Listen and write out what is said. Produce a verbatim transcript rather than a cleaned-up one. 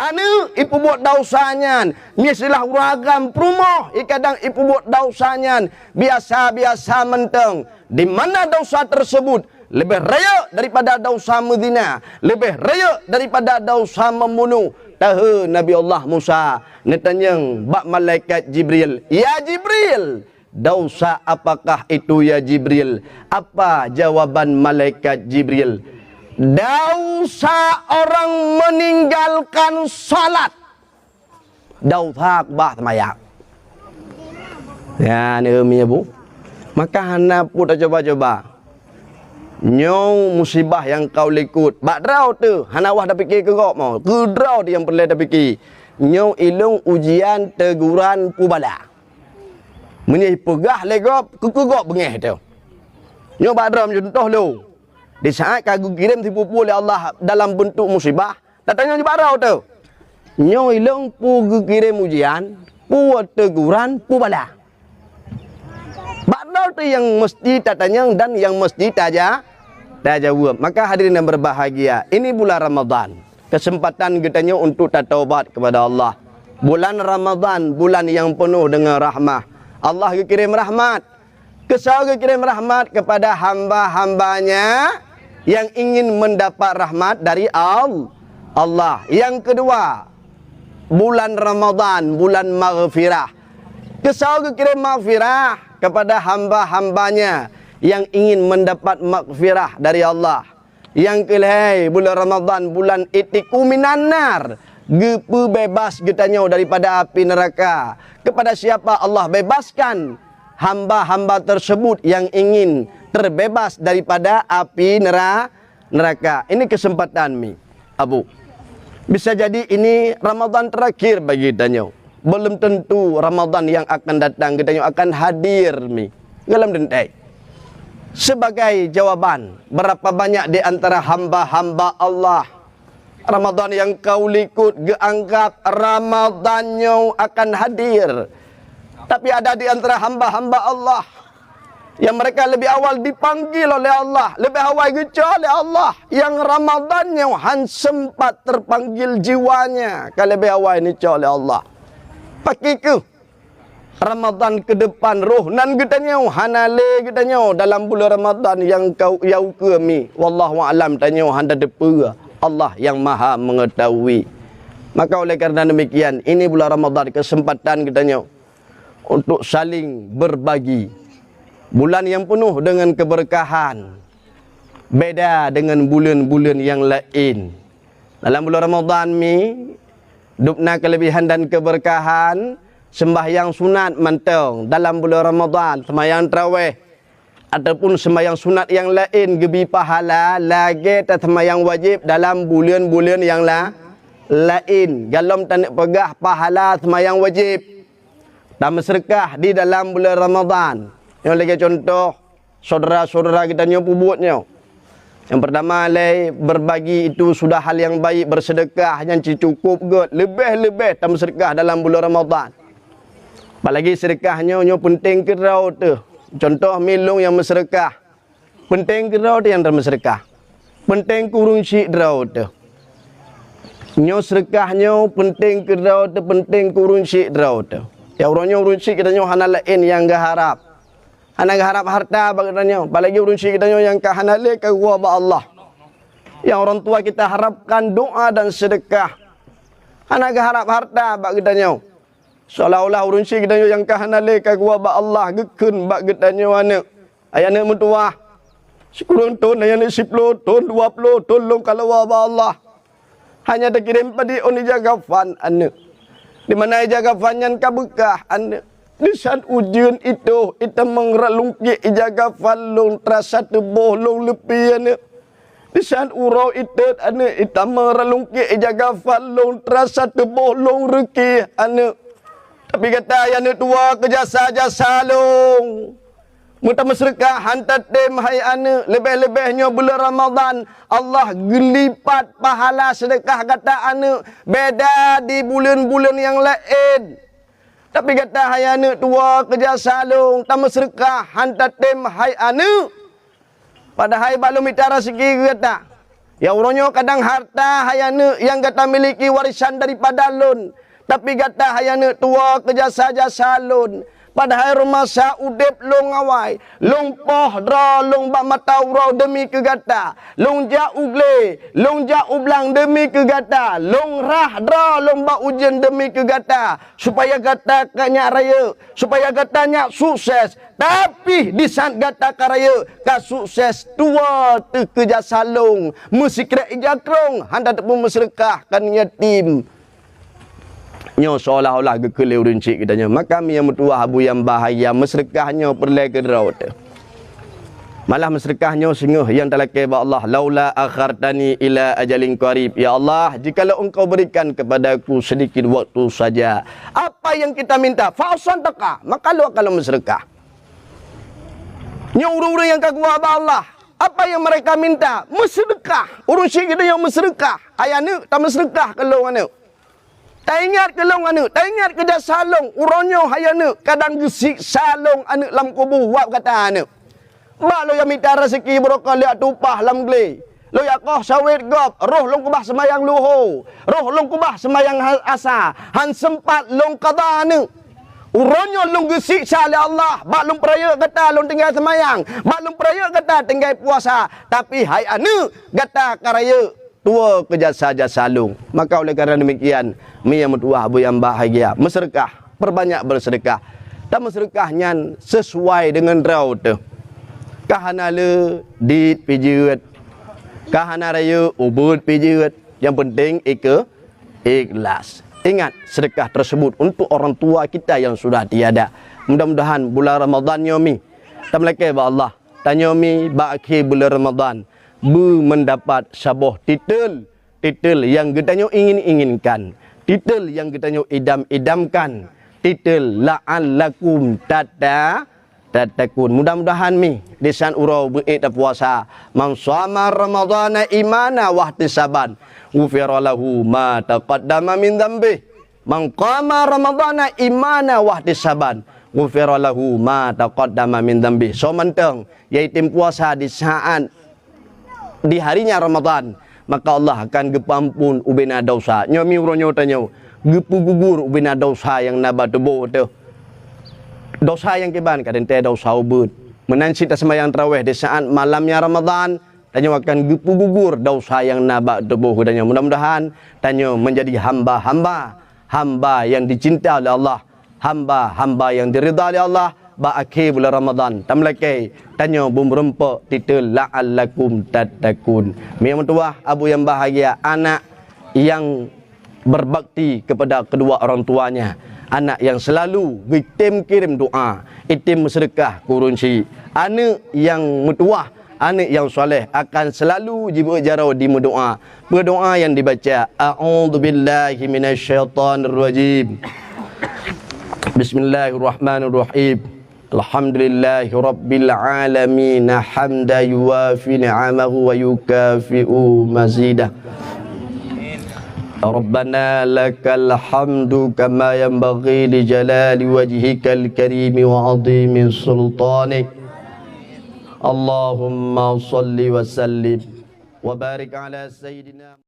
Aneuk ipeubuet desya nyan, miselah ureueng agam peurumoh, i kadang ipeubuet desya nyan biasa-biasa mantong. Di mana desya tersebut leubeh rayeuk daripada desya meuzina, leubeh rayeuk daripada desya membunuh? Tahe Nabi Allah Musa neutanyong bak malaikat Jibril, "Ya Jibril, desya apakah itu ya Jibril?" Apa jawaban malaikat Jibril? "Desya orang meninggalkan salat." Desya keubah seumayang. Ya, ni umi abu. Maka hana pun tacoba-coba. Nyoe musibah nyang ka likot. Bak droe teuh, hana wah tapike keu gob mo. Keu droe teuh nyang peureulée tapike. Nyoe ilong ujian, teguran, peubala. Meunyoe peugah lé gob, keu, keu gob beungéh teuh. Nyoe bak droe contoh lôn. Di saat ka geukirém sipeue-peue lé Allah dalam beuntuk musibah, tatanyong bak droe teuh. Nyoe ilong peue geukirém ujian, peue teguran, peubala. Bak droe teuh nyang meusti tatanyong dan nyang meusti taja-, tajaweueb. Maka hadirin yang berbahagia, ini bulan Ramadan. Kesempatan geutanyoe untuk tataubat kepada Allah. Bulan Ramadan, bulan yang penuh dengan rahmah. Allah geukirém rahmat. Keusoe geukirém rahmat kepada hamba-hamba-Nya yang ingin mendapat rahmat dari Al-, Allah. Yang kedua, bulan Ramadan, bulan maghfirah. Keusoe geukirém maghfirah kepada hamba-hamba-Nya yang ingin mendapat maghfirah dari Allah. Nyang keulhée, bulan Ramadan, bulan itqu minan nar, geupeubeubaih geutanyoe daripada api neuraka. Kepada siapa Allah bebaskan hamba-hamba tersebut yang ingin terbebas daripada api nera-, neraka? Ini kesempatan mi, Abu. Bisa jadi ini Ramadan terakhir bagi geutanyoe. Belum tentu Ramadan yang akan datang geutanyoe akan hadir mi. Dalam dentai. Sebagai jawaban, berapa banyak di antara hamba-hamba Allah Ramadan yang ka likot geuanggap Ramadan nyoe akan hadir. Tapi ada di antara hamba-hamba Allah yang mereka lebih awal dipanggil oleh Allah, lebih awal geucok oleh Allah, yang Ramadan nyoe han sempat terpanggil jiwanya, ka lebih awal neucok oleh Allah. Pakri keuh Ramadan keudepan roh nan geutanyoe hana lé geutanyoe dalam buleuen Ramadan nyang ka, nyang ukeue mi. Wallahu a'lam, tanyoe hana tateupeue. Allah nyang Maha Mengetahui. Maka oleh karena demikian, ini bulan Ramadan kesempatan geutanyoe untuk saling berbagi. Bulan yang penuh dengan keberkahan. Beda dengan buleuen-buleuen nyang laén. Dalam buleuen Ramadan mi, dub na keulebihan dan keubeurkahan, seumbahyang sunat mantong dalam buleuen Ramadan, seumbahyang taraweh, ataupun seumbahyang sunat nyang laén geubri pahala lagée taseumbahyang wajéb dalam buleuen-buleuen nyang la-, laén. Golom taneuk peugah pahala seumbahyang wajéb, tameuseudeukah di dalam buleuen Ramadan. Nyoe lagée cuntoh, syedara-syedara geutanyoe peubuet nyoe. Nyang peurtama lé, berbagi itu sudah hal yang baik, beuseudeukah nyan cicukôp gét, leubeh-leubeh tameuseudeukah dalam buleuen Ramadan. Apalagi seudeukah nyoe, nyoe peunteng keudroe teuh. Cuntoh mi lôn nyang meuseudeukah, peunteng keudroe teuh nyang tameuseudeukah. Peunteng keu ureuëng syik droe teuh. Nyoe seudeukah nyoe peunteng keudroe teuh, peunteng keu ureuëng syik droe teuh. Ya uroe nyoe ureuëng syik geutanyoe hana laén nyang geuharab. Hana geuharab hareuta bak geutanyoe, apalagi ureuëng syik geutanyoe nyang ka hana lé ka geuwoe bak Allah. Nyang orang tua kita harapkan doa dan sedekah. Hana geuharab hareuta bak geutanyoe. Seolah-olah ureuëng syik geutanyoe nyang ka hana lé ka geuwoe bak Allah geukheun bak geutanyoe aneuëk. Ayah aneuëk meutuwah, sikureueng thon, ayah aneuëk siploh thon, dua ploh thon lôn ka lôn woe bak Allah. Hanya takirém padé ôn ija kafan aneuëk. Di mana ija kafan nyan ka beukah aneuëk. Di saat ujeuen itoh, itamong ralungkiek ija kafan lôn, teurasa teuboh lôn leupie aneuëk. Di saat uroe itot aneuëk, itamong ralungkiek ija kafan lôn, teurasa teuboh lôn reukieh aneuëk. Tapi gata ayah aneuëk tuwoe keu jasa-jasa lôn. Meutameuseudeukah han tatem hai aneuëk, leubeh-leubeh nyoe buleuen Ramadan, Allah geulipat pahala seudeukah gata aneuëk beda di buleuen-buleuen nyang laén. Tapi gata hai aneuëk tuwoe keu jasa lôn, tameuseudeukah han tatem hai aneuëk. Padahai bak lôn mita raseuki keu gata. Ya uroe nyoe kadang harta hai aneuëk nyang gata miliki warisan daripada lôn, tapi gata hai aneuëk tuwoe keu jasa-jasa lôn. Padahai masa udeb lôn awai, lôn poh droe lôn bak mata uroe deumi keu gata, lôn jak u glé, lôn jak u blang deumi keu gata, lôn rhah droe lôn bak ujeuen deumi keu gata, supaya gata ka nyak rayeuk, supaya gata nyak sukses. Tapi di saat gata ka rayeuk, ka sukses, tuwoe teuh keu jasa lôn, meusikrek ija krong, hana teupeu meuseudeukah keu yatim. Nyoe seolah-olah geukeue lé ureuëng chik geutanyoe. Maka mi nyang meutuwah, abu nyang bahgia, meuseudeukah nyoe peureulée keu droe teuh. Malah meuseudeukah nyoe singoh nyang talakée bak Allah, "Laula akhartani ila ajalin qarib." Ya Allah, jikalau Engkau berikan kepadaku sedikit waktu saja. Apa yang kita minta? Fa asaddaqqa, maka lôn akan lôn meuseudeukah. Nyoe ureuëng-ureuëng nyang ka geuwa bak Allah, apa yang mereka minta? Meuseudeukah. Ureuëng chik geutanyoe meuseudeukah. Hai aneuëk, tameuseudeukah keu lôn aneuëk. Taingat keu lôn aneuëk, taingat keu jasa lôn. Uroe nyoe hai aneuëk, kadang geusiksa lôn aneuëk lam kubu, wab gata aneuëk. Bak lôn jak mita raseuki barokah lé jak tupaih lam glé. Lôn jak koh sawét gob, roh lôn keubah seumayang luho, roh lôn keubah seumayang ha-, asa, han seumpat lôn qadha aneuëk. Uroe nyoe lôn geusiksa lé Allah, bak lôn peurayeuk gata lôn tinggai seumayang, bak lôn peurayeuk gata tinggai puasa, tapi hai aneuëk, gata ka rayeuk tuwoe keu jasa-jasa lôn. Maka oleh karena demikian, mi nyang meutuwah, abu nyang bahgia, meuseudeukah, perbanyak berseudeukah. Dan meuseudeukah nyan sesuai deungon droe teuh. Ka hana le dit pih jeuet, ka hana rayeuk ubeuet pih jeuet, nyang penting ike-, ikhlas. Ingat, sedekah tersebut untuk orang tua kita yang sudah tiada. Mudah-mudahan bulan Ramadhan nyoe mi, tameulakée bak Allah, tanyoe mi bak akhé bulan Ramadhan, beumeundapat saboh titel, titel nyang geutanyoe ingin-inginkan, titel nyang geutanyoe idam-idamkan, titel la'allakum tatta-, tattaqun. Mudah-mudahan mi di saat uroe beuék tapuasa, "Man shama Ramadhana imana wahtisaban, ghufira lahu ma taqaddama min dzanbih." "Man qama Ramadhana imana wahtisaban, ghufira lahu ma taqaddama min dzanbih." Soe mantong nyang item puasa di saat di harinya Ramadhan, maka Allah akan geupeuamphon ubena dosa. Nyoe mi uroe nyoe tanyoe geupeugugur ubena dosa nyang na bak tuboh teuh. Dosa nyang kiban, kadang teuh dosa ubeuet. Meunan cit taseumayang taraweh di saat malamnya Ramadhan, tanyoe akan geupeugugur dosa nyang na bak tuboh geutanyoe. Mudah-mudahan tanyoe menjadi hamba-hamba, hamba yang dicinta oleh Allah, hamba-hamba yang diridha oleh Allah. Bak akhé bulan Ramadhan, tameulakée tanyoe beumeurumpok titel la'allakum tattaqun. Mi nyang meutuwah, abu nyang bahgia, anak yang berbakti kepada kedua orang tuanya, anak yang selalu geutem kirim doa, item meuseudeukah keu ureuëng chik, aneuëk nyang meutuwah, aneuëk nyang saleh akan selalu jibeuet jaroe dimeudoa. Peue doa nyang dibaca? A'udzubillahi minasyaitonirrajim. Bismillahirrahmanirrahim. Alhamdulillahirabbil alamin, hamdan yuwafi ni'amahu wa yukafi'u mazidah. Rabbana lakal hamdu kama yanbaghi li jalali wajhikal karimi wa azimi sultanik. Allahumma salli wa sallim wa barik ala sayyidina